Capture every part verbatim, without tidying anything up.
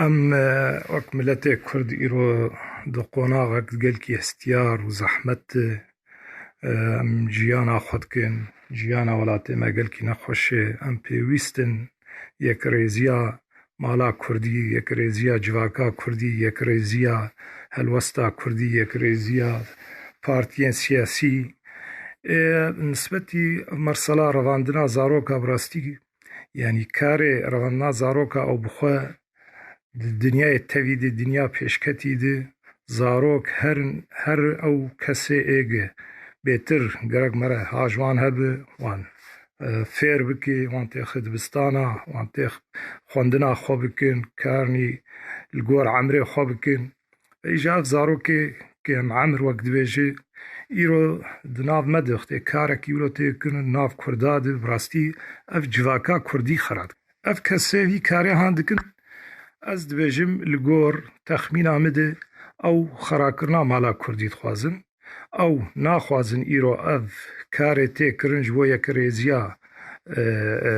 Em, e, wek miletê Kurd îro di qonaxek gelkî hestiyar û zehmet de, e, em jiyana xwe dikin, jiyana welatê me gelkî nexweş e. Em pêwîst in yekrêziya mala Kurdî, yekrêziya civaka Kurdî, yekrêziya helwesta Kurdî, yekrêziya partiyên siyasî. Ê, nisbetî mesela revandina zaroka bi rastî, yanî karê revandina zaroka ew bi xwe di dinyayê tevî de, dinya pêşketî de, zarok her, her ew kesê êge bêtir gerek mere ha ji wan hebe, wan, e, fêr bike, wan têxe dibistana, wan têx xwendina xwe bikin, karnî li gor emrê xwe bikin. Îja ev zarokê ke em emir wek dibêje, îro di nav me de wextê karekî wilo tê kirin, nav Kurda de, bi rastî ev civaka Kurdî xera dikin. Ev kesê vî karê han dikin, ez dibêjim li gor texmîna min de ew xerakirina mala Kurdî dixwazin. Ew naxwazin îro ev karê tê kirin ji bo yekrêziya, e, e,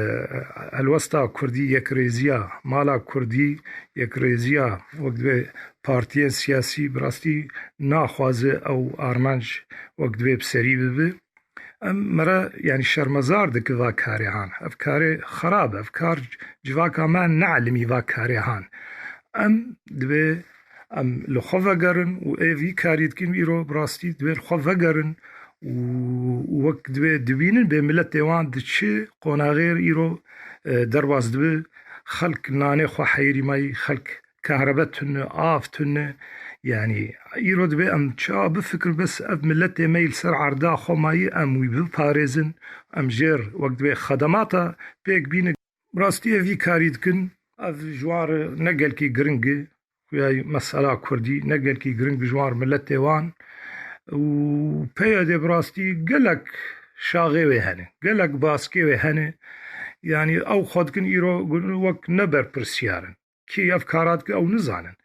helwesta Kurdî, yekrêziya mala Kurdî, yekrêziya wek divê partiyên siyasî, bi rastî naxwaze ew armanc wek divê bi serî bibe. Em mere, yanî şermezar dike va karê han. Ev karê xerab e, ev kar civaka me neelimî va karê han. Em divê em li xwe vegerin û ê vî karî dikin îro bi rastî divê li xwe vegerin û, û wek divê dibînin bê miletê wan di çi qonaxê îro, e, derbas dibe. Xelk nanê xwe heyirî mayî, xelk kahrebe tune, av tune. Yanî îro divê em çawa bifikirin bes ev miletê me yî li ser erda xwe mayî em wî biparêzin, em jêr wek divê xedemata pêk bînin. Bi rastî ev vî karî dikin, ev ji wan re ne gelkî giring e. Xuya mesela Kurdî ne gelkî giring ji wan re miletê wan û P Y D bi rastî gelek şaxê wê hene, gelek baskê wê hene. Yanî ew xwe dikin îro wek ne berpirsiyar in. Kî ev kara dike ew nizanin.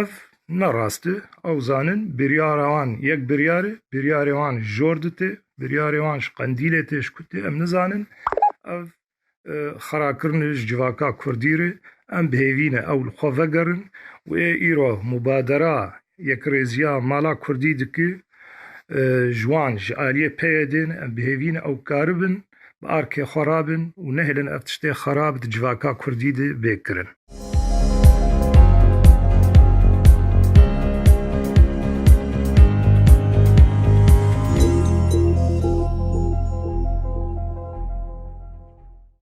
Ev ne rast e, ew zanin biryara wan yek biryar e, biryarê wan ji jor de tê, biryarê wan ji Qendîlê tê, ji ku tê em nizanin. Ev, e, xerakirine ji civaka Kurdî re, em bi hêvî ne ew li xwe vegerin û ê îro mubadera yekrêziya mala Kurdî dike, e, ji wan ji aliyê P Y D ne, em bi hêvî ne ew karibin bi arkê xwe rabin û nehêlin ev tiştê xerab di civaka Kurdî de bê kirin.